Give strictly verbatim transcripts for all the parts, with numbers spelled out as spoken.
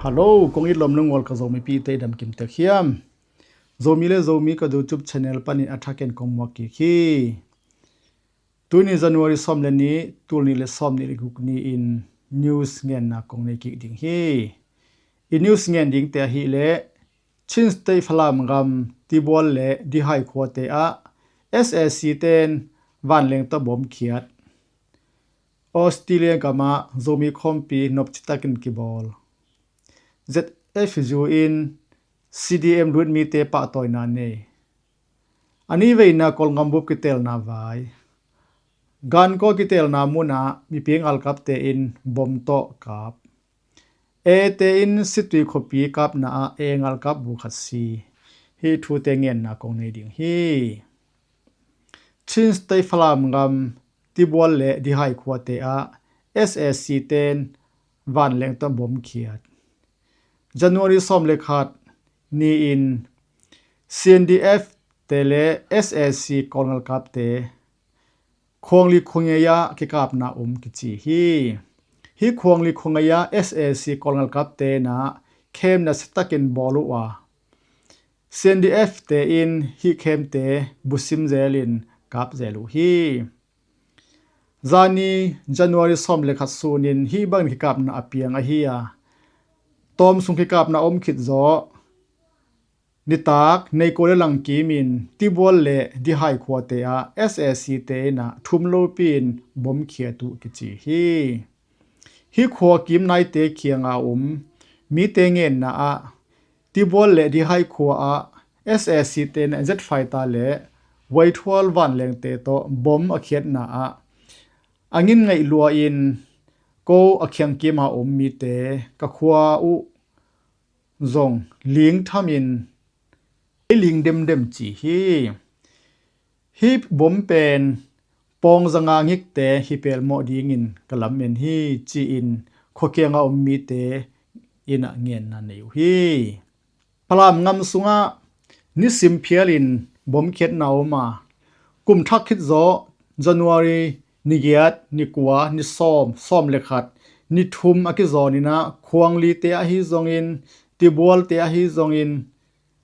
Hello, kong it lom nungual ka Zomipihte i damkim tek hiam? Zomi le Zomi ka YouTube channel panin a thakin kong muak kik hi. Tuni January sawm le nih, tul nih le sawm nih le guk ni-in news ngenna kong nei kik ding hi. I news ngen dingte ahih leh Chin State Falam gam Tibual le Dihai khuate ah S A C ten vanleng tawh bom khiat. Australia gamah Zomi khawmpi nopcitakin kibawl. Z F U in C D M lut mite pahtawina nei. A ni veina Kawlngam bup kitelna vai. Gankaw kitelna munah mipi ngalkapte in bom tawh kap. Ete in Situi khuapi kapna ah e ngalkap bu khat si. Hih thute ngenna kong nei ding hi. Chin State Falam gam Tibual le Dihai khuate ah S A C ten vanleng tawh bom khiat. January sawm le khat ni-in C N D F te le S A C Kawl ngalkapte Khuangli khuangei ah kikapna um kici hi. Hih Khuangli khuangei ah S A C Kawl ngalkapte na khem nasiatakin bawl uh a, C N D F te in hih khemte busim zelin kap zel uh hi. Zani January sawm le khat sunin hih bangin kikapna a piang ahi a, tawm sung kikapna om khit zawh. Nitak neiko le langkimin Tibual le Dihai khuate ah S A C te in ah thum lopi-in bom khiat uh kici hi. Hih khua kim naite kianga um mite ngenna ah Tibual le Dihai khua ah S A C te in ah jet fighter le vuaithual vanlengte tawh bom a khiatna ah a ngin ngaih lua-in ko a khiangkima um mite ka khua uh zong ling thamin ei ling demdem ci hi. Hih bom pen pawng zanga ngikte hi pelmawh dingin ka lamen hi ci-in khuakianga um mite in ah ngenna nei uh hi. Falam ngam sungah nisim phialin bom khiatna om a, kum thak khit zawh January ni giat, ni kua, ni sawm, sawm le khat, ni thum a kizawn in ah Khuangli te ahi zongin, Tibual te ahi zongin,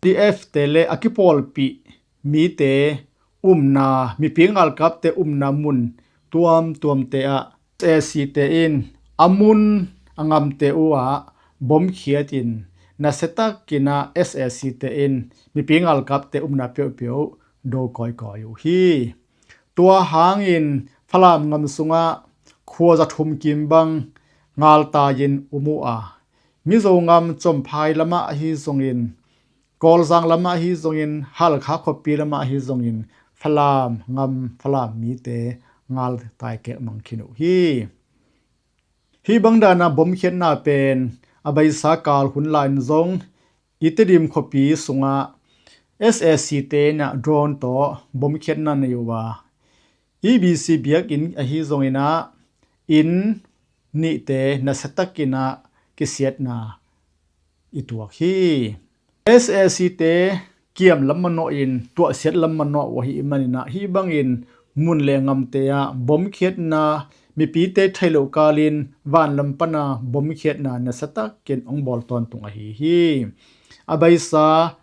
D F te le a kipawlpih mite umna, mipi ngalkapte umna mun tuamtuamte ah S A C te in a mun a ngamte uh ah bom khiatin nasiatakin ah S A C te in mipi ngalkapte umna peuhpeuh do kawikawi uh hi. Tua hangin Falam ngam sungah khua za thum kim bang ngaltai-in um uh a, Mizo ngam Chawmphai lamah ahi zongin, Kawlzang lamah ahi zongin, Halkha khuapi lamah ahi zongin Falam ngam, Falam mite ngaltai kekmang khin uh hi. Hih bang dana bom khiatna pen a beisa kal hun lai-in zong i Tedim khuapi sungah S A C te in ah drone tawh bom khiatna nei uh a, E B C biakinn ahi zongin ah inn nihte nasiatakin ah kisiatna i tuak hi. S A C te kiam lam manawhin tuahsiat lam manawh uh ahih manin ah hih bangin mun le ngamte ah bom khiatna, mipite theih loh kalin vanlam pana bom khiatna nasiatakin hong bawl tawntung ahi hi. A beisa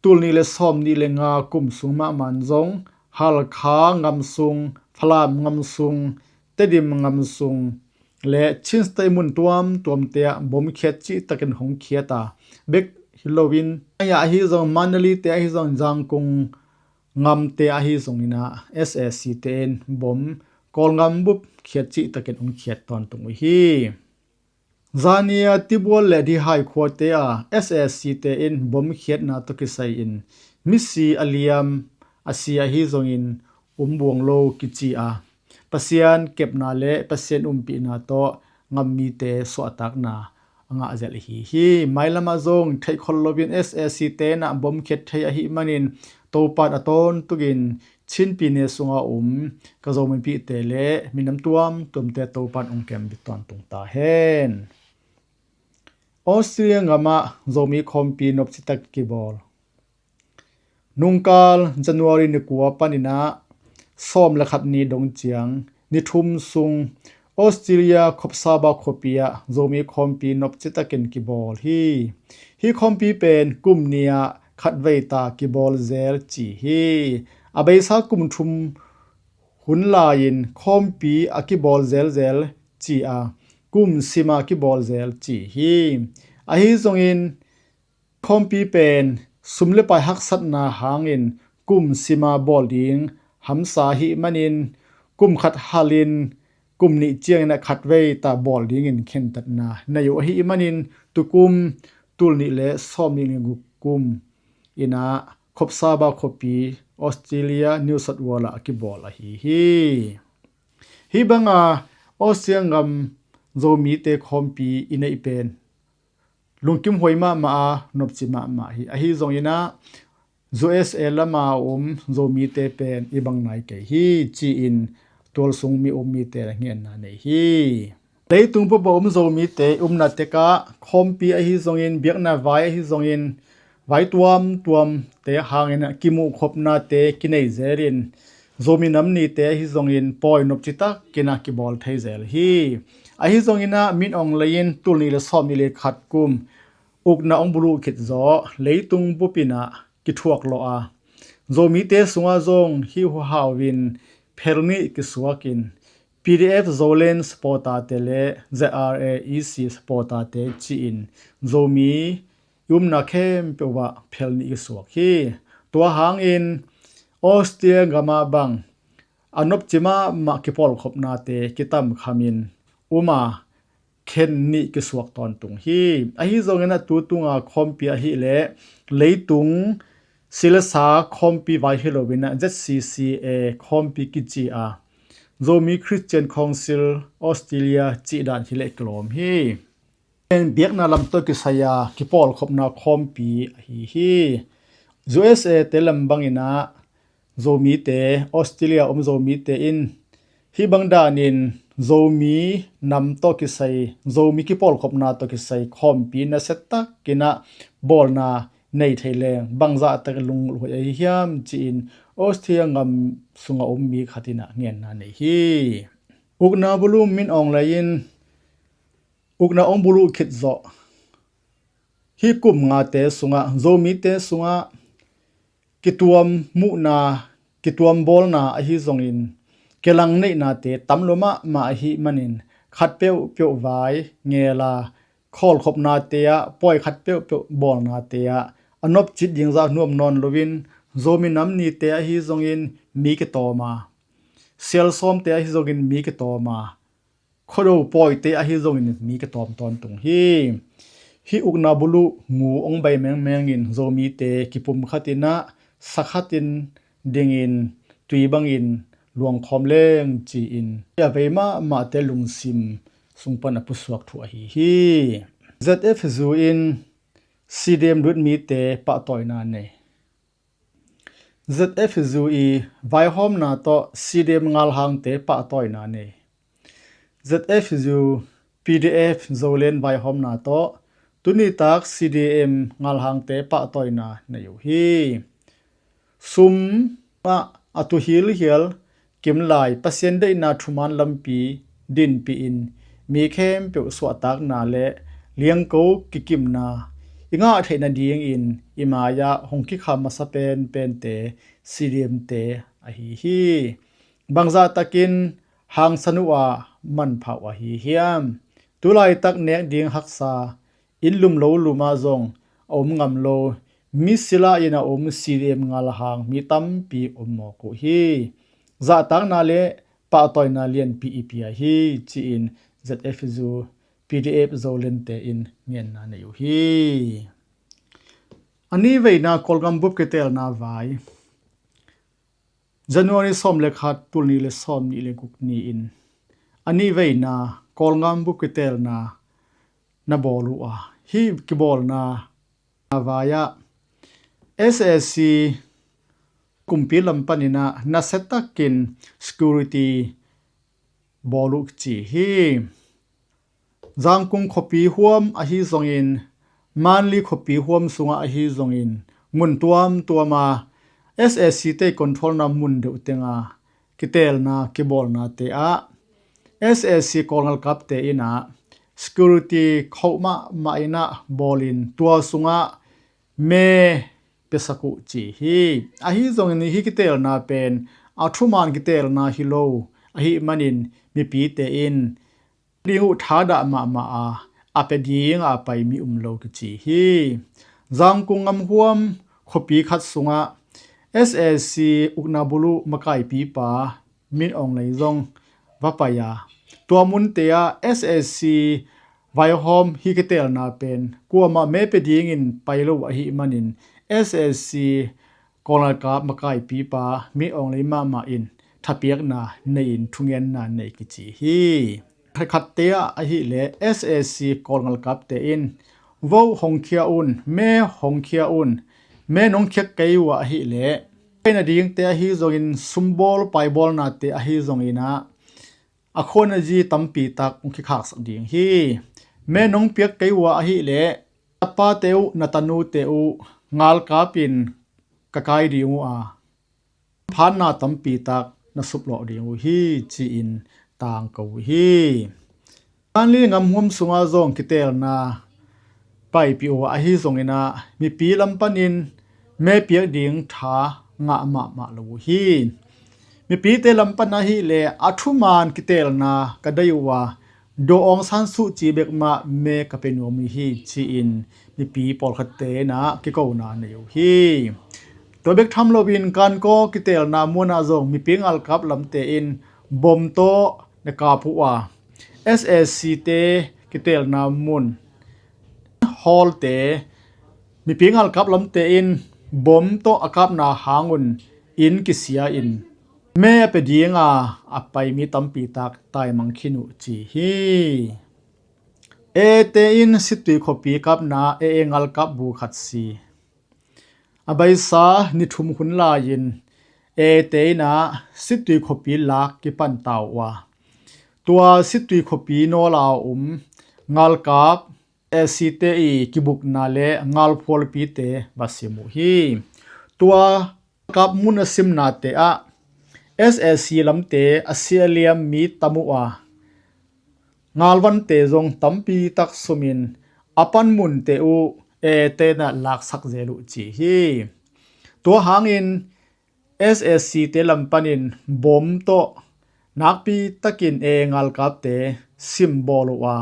tul nih le sawm nih le nga kum sung mahmah in zong Halkha ngam sung, Falam ngam sung, Tedim ngam sung le Chin State mun tuamtuamte ah bom khiat cihtakin hong khiat a, bek hi loin, ahi zong Mandalay te ahi zong, Zangkung ngamte ahi zongin ah S A C te in bom Kawlngam bup khiat cihtakin hong khiat tawntung uh hi. Zani-a Tibual le Dihai khuate ah S A C te in bom khiatna tawh kisai-in misi a liam a si ahi zongin um buang lo kici a, Pasian kepna le Pasian umpihna tawh ngam mite suahtakna a ngah zelh ahi hi. Mailamah zong theihkhol loin S A C te in ah bom khiat thei ahih manin Topan a tawntukin Chin pyine sunga um ka Zomipihte le minam tuamtuamte Topan hong kem bit tawntung ta hen. Australia ngamah Zomi khawmpi nopcitak kibawl. Nungkal January ni kua panin ah sawm le khat ni dong ciang ni thum sung Australia Khopsaba khuapi ah Zomi khawmpi nopci takin kibawl hi. Hi khawmpi pen kum ni ah khatvei ta kibawl zel ci hi. A beisa kum thum hun lai-in khawmpi a kibawl zelzel ci a, kum sima kibawl zel ci hi. Ahi zongin khawmpi pen sum le pai haksatna hangin kum sima bawl ding hamsa ahih manin kum khat halin kum nih ciangin a khatvei ta bawl dingin khentatna nei uh ahih manin tukum tul nih le sawm nih le guk kum inah Khopsaba khuapi Australia New South Wales ah a kibawl ahi hi. Hih banga Australia gam Zomite khawmpi i neih pen lungkim huai mahmah a nopci mahmah hi. Ahi zonginah U S A lama a um Zomite pen i bang nai kei hi ci-in tualsung mi um mite ngenna nei hi. Leitung pupa um Zomite umna tekah khawmpi ahi zongin biakna vai ahi zongin vai tuamtuamte hangin kimuhkhopnate kinei zelin Zomi nam nite ahi zongin pawi nopci takin a kibawl thei zel hi. Ahi zonginah Min Aung Hlaing in tul nih le sawm nih le khat kum ukna hong buluh khit zawh leitung bupin ah kithuak lawh a, Zomite sungah zong hih huhau in phel nih kisuakin P D F Zoland supporter-te le Z R A E C supporter-te ci-in Zomi i umna khempeuh ah phel nih kisuak hi. Tua hangin Australia gamah bang a nopci mahmah kipawlkhopnate kitamkhamin um a khen nih kisuak tawntung hi. Ahi zongin a tu tunga khawmpi ahih leh leitung silesa khawmpi vai hi loin a Z C C A khawmpi kici a Zomi Christian Council Australia cih dan hi leh kilawm hi. Biakna lam tawh kisai a kipawlkhopna khawmpi ahi hi. U S A te lam bangin ah Zomite, Australia um Zomite in hih bang danin Zomi nam tawh kisai, Zomi kipawlkhopna tawh kisai khawmpi nasia takin ah bawlna nei thei leng bangzah tak lunghuai ahi hiam ci-in Australia gam sunga um mi khat in ah ngenna nei hi. Ukna buluh Min Aung Hlaing in ukna hong buluh khit zawh hih kum ngate sungah Zomite sungah kituam muhna, kituam bawlna ahi zongin kilang neihnate tam lua mahmah ahih manin khat peuhpeuh vai ngel a khawlkhopnate ah pawi khat peuhpeuh bawlnate ah a nopcit ding zah nuam nawn loin Zomi nam nite ahi zongin mi kitawm a, sialsawmte ahi zongin mi kitawm a, khuado pawite ahi zongin mi kitawm tawntung hi. Hih ukna buluh ngu hong bei mengmengin Zomite kipumkhatin ah sakhatin dingin tui bangin luangkhawm leng ci-in a vei mahmahte lungsim sung pan a pusuak thu ahi hi. Z F U in C D M lut mite pahtawina nei. Z F U i vaihawmna tawh C D M ngalhangte pahtawina nei. Z F U P D F Zoland vaihawmna tawh tuni tak C D M ngalhangte pahtawina nei uh hi. Sum ah a tu hilhial kimlai Pasian deihna thuman lampi dinpih in mi khempeuh suahtakna le liangko kikimna i ngah theih nadingin i mai-ah hong kikham masa penpente C D M-te ahi hi. Bangzah takin hangsan uh a manpha uh ahi hiam? Tulaitak nek ding haksa inn lum lo lum ah zong a um ngam lo mi sila in a um C D M ngalhang mi tampi om mawk uh hi. Zahtakna le pahtawina lianpi i pia hi ci-in Z F U P D F Zoland-te in ngenna nei uh hi. A nih veina Kawlgam bup kitelna vai January sawm le khat tul nih le sawm nih le guk ni-in a nih veina Kawlgam bup kitelna na bawl uh a, hih kibawlna vai-ah S A C kumpi lam panin ah nasia takin security bawl uh ci hi. Zangkung khuapi huam ahi zongin Manli khuapi huam sungah ahi zongin mun tuamtuam a S A C te controlna mun deuh tenga kitelna kibawlnate ah S A C Kawl ngalkapte in ah security khoh mahmah in ah bawlin tua sungah me piasak uh ci hi. Ahi zongin hih kiteelna pen a thuman kiteelna hi lo ahih manin mipite in ding uh thadah mahmah a, a pia ding a pai mi um lo kici hi. Zangkung ngamhuam khuapi khat sungah S A C ukna buluh makaipipa Min Aung Hlaing zong va pai a, tua munte ah S A C vaihawm hih kiteelna pen kuamah me pia dingin pai lo ahih manin S A C Kawl ngalkap makaipipa Min Aung Hlaing mahmah in thapiakna nei-in thungenna nei kici hi. Khatkhatte ah ahileh S A C Kawl ngalkapte in vote hong khia un, me hong khia un, me nong khiak kei uh ahileh, pai nadingte ahi zongin sumbawl paibawlnate ahi zongin ah a khuanazi tampi tak hong khikhaksak ding hi. Me nong piak kei uh ahileh na pate uh, na tanute uh ngalkap in ka kai ding uh a, phatna tampi tak na suplawh ding uh hi ci-in tangko uh hi. Zanli ngamhuam sungah zong kiteelna paipih uh ahi zongin ah mipi lam panin me piak ding tha ngah mahmah lo uh hi. Mipite lam pan ahileh a thuman kiteelna ka deih uh a, Daw Aung San Suu Kyi bek mah me ka pia nuam uh hi ci-in mipi pawlkhatte in ah kikona nei uh hi. Tua bek tham loin Kankaw kiteelna munah zong mipi ngalkap lamte in bom tawh na kap uh a, S A C te kiteelna mun hawlte mipi ngalkap lamte in bom tawh a kapna hangun inn kisia in me a pia dinga a pai mi tampi tak taimang khin uh ci hi. A A te in Sittwe khuapi kapna A A ngalkap bu khat si. A beisa ni thum hun lai-in A A te in ah Sittwe khuapi lak kipan ta uh a, tua Sittwe khuapi nawla um ngalkap S A C te i kibukna le ngalphualpite va sim uh hi. Tua kap mun a simnate ah S A C lamte a sia liam mi tam uh a, ngalvante zong tampi tak sumin a panmunte uh A A te in ah laksak zel uh ci hi. Tua hangin S A C te lam panin bom tawh nakpi takin A A ngalkapte sim bawl uh a,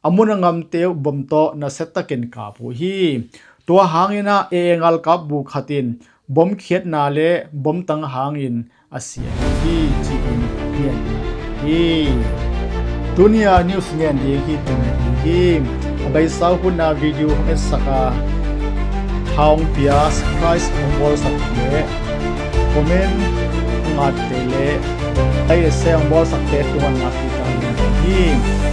a mun a ngamte uh bom tawh nasia takin kap uh hi. Tua hangin ah A A ngalkap bu khat in bom khiatna le bom tang hangin a sia hi ci-in ngen hi. Tuni a news ngen ding hi tuni hi. A beisa hun a video hong etsak a, tha hong pia, subscribe hong bawlsak le comment hong atte le like le share hong bawlsakte tungah nakpi tak hi.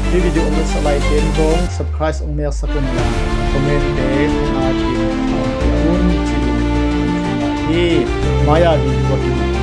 Hih video hong etsak laite in zong subscribe hong meksak un la, comment te hong atin hong pia un ci-in hi. Mai-a video